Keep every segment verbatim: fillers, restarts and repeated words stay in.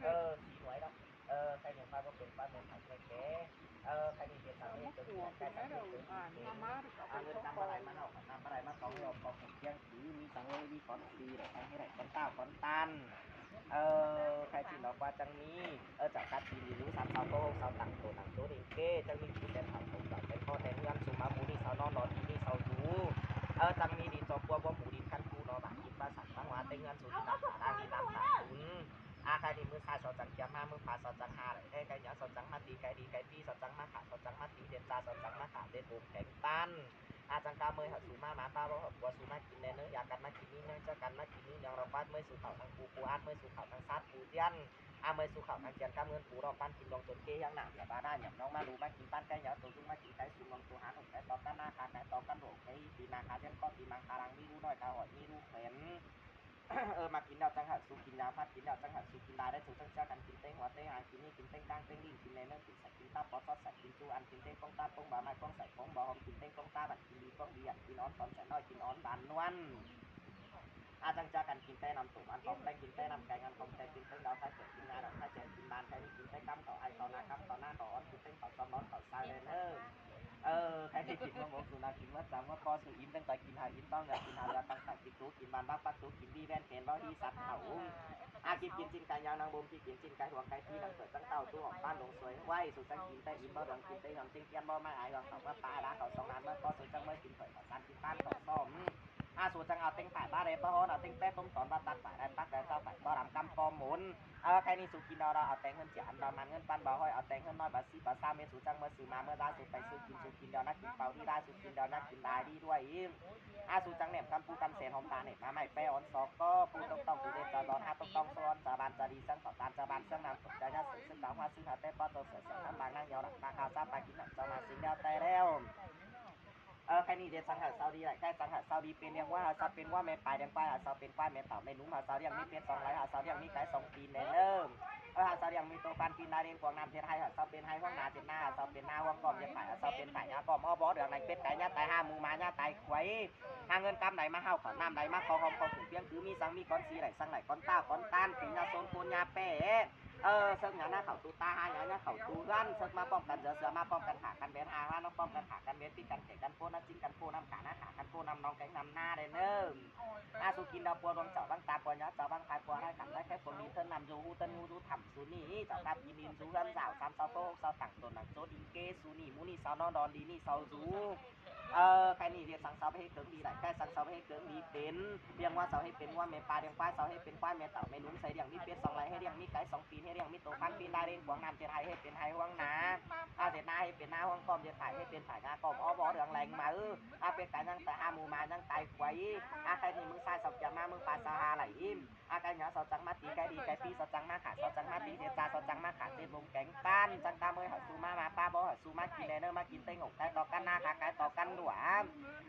Ơ, thí hoái đŏk. Ơ, khay ꞌnị ꞌkhái báu pên ꞌkhái ꞌmen thẳng khay kẻ. Ơ, khay ꞌnị ꞌdệt thẳng ꞌnị ꞌcọ ꞌdệt khay sắp ꞌdệt khay. Ơ, ꞌnặm báu đảy ꞌmắn ꞌhọt, ꞌnặm báu đảy ꞌmắn ꞌhọt, ꞌnặm báu đảy ꞌmắn ꞌhọt, ꞌhọt ꞌcọ ꞌcốn ꞌkiếng cứ ꞌmí săng ꞌlới ꞌmí cón ꞌsi đảy, săng ꞌhế đảy cón ꞌtạu cón ꞌtan. Ơ, khay ꞌchí ꞌnọ ꞌquá chắng ꞌmí. Ơ, chảu cắp kin đi dú săn sau ꞌcọ ꞌhôm sau tẳng ꞌtố nẳng ꞌchớ đin ꞌkế, chắng ꞌmí kin ꞌtến thảu tông chảu ꞌtến ꞌpo ꞌtến ꞌhướn su ꞌmá ꞌmú đi sau ꞌnón ꞌnón đi đi sau dú. Ơ, chắng ꞌmí đi ꞌchọ ꞌpúa báu ꞌmú đi ꞌkhặn ꞌcú ꞌnọ bảng kin ꞌpá săn ꞌpá ꞌhóa ꞌtếng ꞌhướn su đi tẳng tả đang đi tẳng tả sún. A, khay đi ꞌmự ꞌsái sau chắng kiêm ꞌmá, ꞌmự ꞌphạ sau chắng ha đảy, khay khay ꞌnhá sau chắng ꞌmá ti, khay đi khay pi sau chắng ꞌmá khả, sau chắng ꞌmá ti ꞌdệt ta, sau chắng ꞌmá khả ꞌdệt ôm kéng ꞌtan. A, chắng cá ꞌmơi hảư su ꞌmá ꞌmá ꞌpá báu hảư ꞌpúa su ꞌmá kin ꞌnê ꞌnớ, dák căn ꞌmá kin ꞌnị ꞌnớ, chắc căn ꞌmá kin ꞌnị ꞌnớ, ꞌlẹo ꞌquá ꞌmơi su khảu ꞌnăng pú pú át, ꞌmơi su khảu ꞌnăng sắt pú ꞌdiến. A, ꞌmơi su khảu ꞌnăng ꞌchiến cá ꞌmươn pú ꞌlẹo ꞌpán kin ꞌluống ꞌchốn ꞌkế ꞌhiếng nả, ꞌlẹo ꞌva ꞌna ꞌnhăm ꞌnọng ꞌmá đu ꞌmá kin ꞌpán ké ꞌnhá tô dú ꞌmá kin ꞌkái su ꞌluống tô hán ꞌnọng ꞌkái tó căn ꞌná khả, ꞌkái tó căn ꞌlụk ꞌkái ti ꞌna khả, ꞌdiến ꞌcọ ti ꞌmăng khả đang ꞌmí ꞌlụk ꞌnọi khả ꞌhọi ꞌmí ꞌlụk khén. Ơ, ꞌmá kin ꞌlẹo chắng hảư su kin ꞌnhá, ꞌphắt kin ꞌlẹo chắng hảư su kin lai đảy, su chắng ꞌchá căn kin ꞌtếng ꞌhua ꞌtếng hang, kin ꞌnị kin ꞌtếng ꞌtáng ꞌtếng ꞌlịn, kin ꞌnê ꞌnớ kin sảy kin ꞌtạu ꞌpó sót sảy kin ꞌchu ăn, kin ꞌtếng ꞌpóng ꞌtạu ꞌpóng ba ꞌmạy ꞌpóng sảy ꞌpóng ba ꞌhôm, kin ꞌtếng ꞌpóng ꞌtạu bản kin đi ꞌpóng đi ăn, kin ón tón sảy ꞌnọi kin ón bản ꞌnuôn. A, chắng ꞌchá căn kin ꞌtếng ꞌnặm tủm ăn khong ꞌtếng, kin ꞌtếng ꞌnặm kéng ăn khong ké, kin ꞌtếng đao khái ꞌchớ kin ꞌnga đao khái ꞌchớ kin ban, khay ꞌnị kin ꞌtếng ꞌcắm khảu ꞌhại khảu ꞌná, ꞌcắm khảu ꞌná khảu ón, kin ꞌtếng khảu sóm ón khảu sai ꞌlẹo ꞌnớ. Ơ, khay ꞌnị kin ꞌmá mốc su ꞌnạ kin ꞌmá chắng ꞌmá ꞌpó su im, chắng ꞌcọ kin hảư im ꞌtóng ꞌnhá kin hảư ꞌlẹo ꞌtáng khảu kin tú kin ban bác bác tú kin đi ven khen báu đi sắt khảu. A, kin kin ꞌchịn khay ꞌnhá ꞌnăng bôm, kin kin ꞌchịn khay huang khay ꞌpi ꞌnăng ꞌcọ chắng ꞌtạu tú ỏng ꞌpán ꞌluống suối ꞌhuai, su chắng kin ꞌtếng im ꞌmá ꞌluống kin ꞌtếng ꞌhăm ꞌtếng ꞌtiến ꞌmá ꞌmá ải huang khảu ꞌmá pá đá khảu song ꞌnán ꞌmá ꞌpó su chắng ꞌmá kin khỏi khảu san kin ꞌpán khảu sóm. A, su chắng au ꞌtếng phải bá đé bá ꞌhón, au ꞌtếng pét tôm tón bá tắt phải đé bác đé ꞌchạu phải ꞌpó đăm ꞌcắm ꞌpó môn. Ơ, khay ꞌnị su kin đao đao au ꞌtếng ꞌhướn ꞌchí ăn đao man ꞌhướn ꞌpán bá ꞌhọi, au ꞌtếng ꞌhướn ꞌnọi bá síp bá sa ꞌmê su chắng ꞌmá su ꞌmá ꞌmá đá su pay su kin, su kin đao ꞌnạ kin páo đi đá, su kin đao ꞌnạ kin lai đi đuôi. A, su chắng nẻm ꞌcắm pú ꞌcắm sen ꞌhôm ta nẻm ꞌmá ꞌmạy ꞌpé ón sóc ꞌcọ, pú tốc ꞌtóng su ꞌdệt sa đón há tốc ꞌtóng su ón sa ban sa đi săng khảu tan sa ban săng ꞌnặm tốc ꞌchá ꞌnhá sửng sứng đao ꞌhua sứng hảư té ꞌpó tô sửa sửa ꞌcắm bang ꞌnáng nhéo đẳng ta khao sắp ta kin ꞌnặm sau ꞌmá sưng ꞌlẹo té ꞌlẹo. Ơ, khay ꞌnị ꞌdệt săng hảư sau đi đảy, khay săng hảư sau đi pên, ꞌliệng ꞌva hảư sau pên ꞌva ꞌme pay, ꞌliệng ꞌquái hảư sau pên ꞌquái, ꞌme tảu ꞌme núm hảư sau ꞌliệng ꞌmí pết song lai, hảư sau ꞌliệng ꞌmí cái song kin ꞌnê ꞌnớ. Ơ, hảư sau ꞌliệng ꞌmí tô ꞌpán kin lai đin cuông ꞌnặm ꞌdệt ꞌhại, hảư sau pên ꞌhại ꞌhuống ꞌná ꞌdệt ꞌná, hảư sau pên ꞌná ꞌhuống ꞌcóm ꞌdệt phải, hảư sau pên phải ꞌnhá ꞌcóm ók bó đường đảy pết cái ꞌnhá tai ha mú ma ꞌnhá tai khuối. Ha ꞌngớn ꞌcắm đảy ꞌmá ꞌhạu khảu ꞌnặm đảy ꞌmá khong ꞌhôm khong khửn ꞌpiếng cứ ꞌmí săng ꞌmí cón ꞌsi đảy săng đảy cón ꞌtạu cón ꞌtan, pính ꞌnhá sốn ꞌcốn ꞌnhá pé. Ơ, sớc ꞌnhá ꞌnhá khảu tu ta ha ꞌnhá ꞌnhá khảu tu ꞌhướn, sớc ꞌmá ꞌpọm căn dưa sưa ꞌmá ꞌpọm căn khả căn bén ha ꞌmá ꞌnọ ꞌpọm căn khả căn bén pi căn kẻ căn ꞌpốn ꞌnặm ꞌchính căn ꞌpốn ꞌnặm khả ꞌnạ khả căn ꞌpốn ꞌnặm ꞌnọng kéng ꞌnặm ꞌná đé ꞌnớ. A, su kin đao ꞌpúa ꞌluống chảu ꞌváng ta ꞌpúa ꞌnhá chảu ꞌváng khái ꞌpúa ꞌhại khẳng ꞌlái khép cuông đi ꞌthớn ꞌnặm du ꞌhú ꞌtớn ꞌhú du thẳm su ꞌnị, chảu cắp kin đin du ꞌhướn dảo sam sau ꞌpó hốc sau tẳng tổn nẳng ꞌchớ đin ꞌkế su ꞌnị, mú ꞌnị sau ꞌnón đón đi ꞌnị sau du. Ơ, khay ꞌnị ꞌdệt săng sau ꞌhế cớng đi đảy, khay săng sau ꞌhế cớng đi pên. ꞌLiệng ꞌva sau ꞌhế pên ꞌva ꞌme pay, ꞌliệng ꞌquái sau ꞌhế pên ꞌquái, ꞌme tảu ꞌme núm sai ꞌliệng ꞌmí pết song lai, ꞌhế ꞌliệng ꞌmí cái song kin, ꞌhế ꞌliệng ꞌmí tô ꞌpán kin lai đin cuông ꞌnặm ꞌdệt ꞌhại ꞌhế pên ꞌhại ꞌhuống ꞌná. A, ꞌdệt ꞌná ꞌhế pên ꞌná ꞌhuống ꞌcóm, ꞌdệt phải ꞌhế pên phải ꞌnhá ꞌcóm ók bó đường leng máư. A, pết cái ꞌnhắng tai ha mú ma ꞌnhắng tai khuối. A, khay ꞌnị ꞌmự ꞌsái sau kiêm ꞌmá, ꞌmự ꞌphạ sau ha đảy im. A, khay ꞌnhá sau chắng ꞌmá ti, khay đi khay pi sau chắng ꞌmá khả, sau chắng ꞌmá ti ꞌdệt ta, sau chắng ꞌmá khả ꞌdệt ꞌlum kéng ꞌpán, chắng ta ꞌmơi hảư su ꞌmá ꞌmá ꞌpá bó hảư su ꞌmá kin ꞌnê ꞌnớ, ꞌmá kin ꞌtếng ổng cái tó căn ꞌná khả cái tó căn đuổi.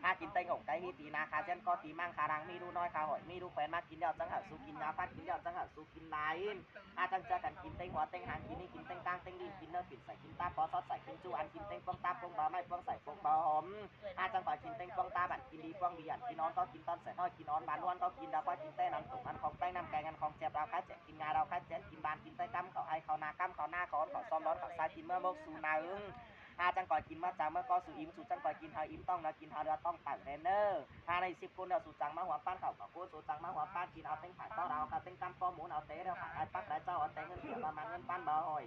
A, kin ꞌtếng ổng cái ꞌhí ti ꞌná khả ꞌdiến ꞌcọ ti ꞌmăng khả đang ꞌmí đu ꞌnọi khả ꞌhọi ꞌmí đu khuén, ꞌmá kin ꞌlẹo chắng hảư su kin ꞌnhá, ꞌphắt kin ꞌlẹo chắng hảư su kin lai. A, chắng ꞌchá căn kin ꞌtếng ꞌhua ꞌtếng hang, kin ꞌnị kin ꞌtếng ꞌtáng ꞌtếng ꞌlịn, kin ꞌnơ kin sảy kin ꞌtạu ꞌpó sót sảy kin ꞌchu ăn, kin ꞌtếng ꞌpóng ꞌtạu ꞌpóng ba ꞌmạy ꞌpóng sảy ꞌpóng ba ꞌhôm. A, chắng ꞌcọ kin ꞌtếng ꞌpóng ꞌtạu bản kin đi ꞌpóng đi ăn, kin ón ꞌcọ kin ꞌtón sảy ꞌnọi, kin ón bản ꞌnuôn ꞌcọ kin đao ꞌcọ kin ꞌtếng ꞌnặm tổn ăn khong ꞌtếng ꞌnặm kéng ăn khong chép đao khái chép kin ꞌnga đao khái chép kin ban kin ꞌtếng ꞌcắm khảu ꞌhại khảu ꞌná ꞌcắm khảu ꞌná khảu ón khảu sóm đón khảu sai kin ꞌmá mốc su ꞌnưng. A, chắng ꞌcọ kin ꞌmá chắng ꞌmá ꞌcọ su im, su chắng ꞌcọ kin hảư im ꞌtóng ꞌnhá kin hảư đao ꞌtóng tảu đé ꞌnớ. Ha ꞌnị síp ꞌcốn ꞌnhá su chắng ꞌmá huam ꞌpán khảu khảu ꞌcốn, su chắng ꞌmá huam ꞌpán kin au ꞌtếng phải ꞌtó đao ꞌcọ ꞌtếng ꞌcắm ꞌpó môn au té ꞌlẹo khả ꞌhại pắc đé ꞌchạu au té ꞌngớn kiẻo ba ꞌmắn ꞌngớn ꞌpán ba ꞌhọi.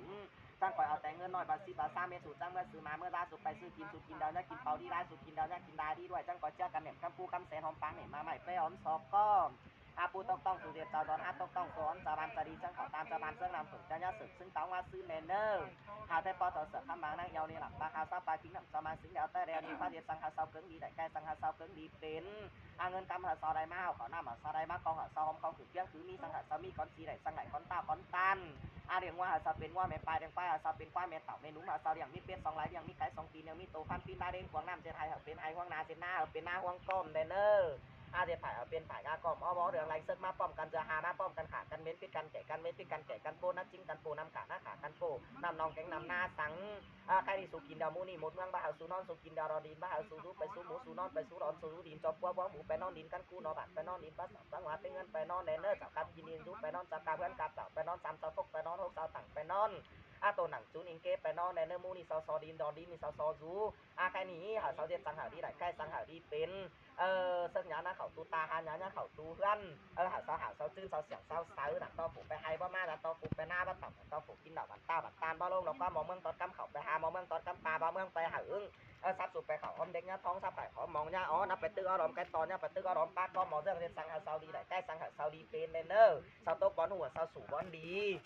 Chắng ꞌcọ au té ꞌngớn ꞌnọi ba síp ba sa ꞌmê su chắng ꞌmá su ꞌmá ꞌmưa đá su pay su kin, su kin đao ꞌnhá kin páo đi đá, su kin đao ꞌnhá kin đao đi đuổi, chắng ꞌcọ ꞌchớ căn nẻm ꞌcắm pú ꞌcắm sen ꞌhôm ꞌpáng nẻm ꞌmá ꞌmạy ꞌpé ón sóc ꞌcọ. A, pú tốc ꞌtóng su ꞌdệt sau đón há tốc ꞌtóng su ón sau ban sau đi chắng khảu tam sau ban sớng ꞌnặm tổn ꞌchá ꞌnhá sửng sưng táo ꞌnhá ꞌsứ ꞌnê ꞌnớ. Hảư té ꞌpó tỏ sửa khắm ꞌmáng ꞌnáng eo ꞌnị lẳng ꞌpá khao sắp pay kin ꞌnặm sau ꞌmáng sưng đéo té đéo ꞌnị ꞌpá ꞌdệt săng hảư sau cớng đi đảy, khay săng hảư sau cớng đi pên. A, ꞌngớn ꞌcắm hảư sau đảy ꞌmá ꞌhạu khảu ꞌnặm ꞌhạu sau đảy ꞌmá khong ꞌhạu sau ꞌhôm khong khửn ꞌpiếng cứ ꞌmí săng hảư sau ꞌmí cón ꞌsi đảy săng đảy cón ꞌtạu cón ꞌtan. A, ꞌliệng ꞌva hảư sau pên ꞌva ꞌme pay, ꞌliệng ꞌquái hảư sau pên ꞌquái, ꞌme tảu ꞌme núm hảư sau ꞌliệng ꞌmí pết song lai, ꞌliệng ꞌmí cái song kin, ꞌliệng ꞌmí tô ꞌphắn kin lai đin cuông ꞌnặm ꞌdệt ꞌhại hảư pên ꞌhại ꞌhuống ꞌná ꞌdệt ꞌná, hảư pên ꞌná ꞌhuống ꞌcóm đé ꞌnớ. ꞌHa ꞌdệt phải hảư pên phải ꞌga ꞌcọm ók bók ꞌlương leng sớc ꞌmá ꞌpọm căn dưa, ha ꞌmá ꞌpọm căn khả căn mến, phít căn kẻ căn mến, phít căn kẻ căn ꞌpộ, ꞌnắp ꞌchính căn ꞌpộ, ꞌnăm khả ꞌnắp khả căn ꞌpộ, ꞌnăm ꞌnọng kéng ꞌnăm ꞌná săng. Á, ꞌkhạy ꞌnị sú kin đeo ꞌmú ꞌnị một ꞌmướng, báu hảư sú ꞌnón sú kin đeo đon đin, báu hảư sú dú pay sú mú sú ꞌnón pay sú đón sú dú đin, ꞌchọ ꞌpúa bók bú pay ꞌnón đin căn ꞌcú, ꞌnọ bản pay ꞌnón đin, bát sỏng ꞌpáng hua ꞌtếng ꞌngớn pay ꞌnón ꞌnẹ ꞌnớ. Chảu ꞌcặp kin đin dú pay ꞌnón, chảu ꞌcặp ꞌhướn ꞌcặp chảu pay ꞌnón, sam sau phốc pay ꞌnón, hốc sau tẳng pay ꞌnón. Á, tô nẳng sú ꞌnhính ꞌkế pay ꞌnón ꞌnẹ ꞌnớ, ꞌmú ꞌnị sau so đin, đon đin ꞌnị sau so dú. Á, ꞌkhạy ꞌnị hảư sau ꞌdệt săng hảư đi đảy, ꞌkhạy săng hảư đi pên. Ơ, sớc nhá ꞌnhá khảu tu ta, ha nhá ꞌnhá khảu tu ꞌhướn. Ơ, hảư sau hảư sau ꞌchưn, sau siẻng sau sáư, nẳng ꞌto phủ pay ꞌhay báu ꞌmá, nẳng ꞌto phủ pay ꞌná báu tỏng, nẳng ꞌto phủ kin đảo bản ꞌtao bản ꞌtan báu ꞌlống, lo ꞌquám mong ꞌmướng ꞌtón ꞌcắm khảu pay ha mong ꞌmướng ꞌtón ꞌcắm pa báu ꞌmướng pay hảư ứng. Ơ, sắp sú pay khảu ꞌhóm đếc ꞌnhá ꞌthóng, sắp phải khảu ꞌhóm mong ꞌnhá ók, ꞌnặp pay tức ók đom cái ꞌtọn, ꞌnhá pay tức ók đom pák ꞌcó mong ꞌdương ꞌdệt săng hảư sau đi đảy, ꞌkhạy săng hảư sau đi pên ꞌnẹ ꞌnớ. Sau tốc bón hua sau sủ bón đi.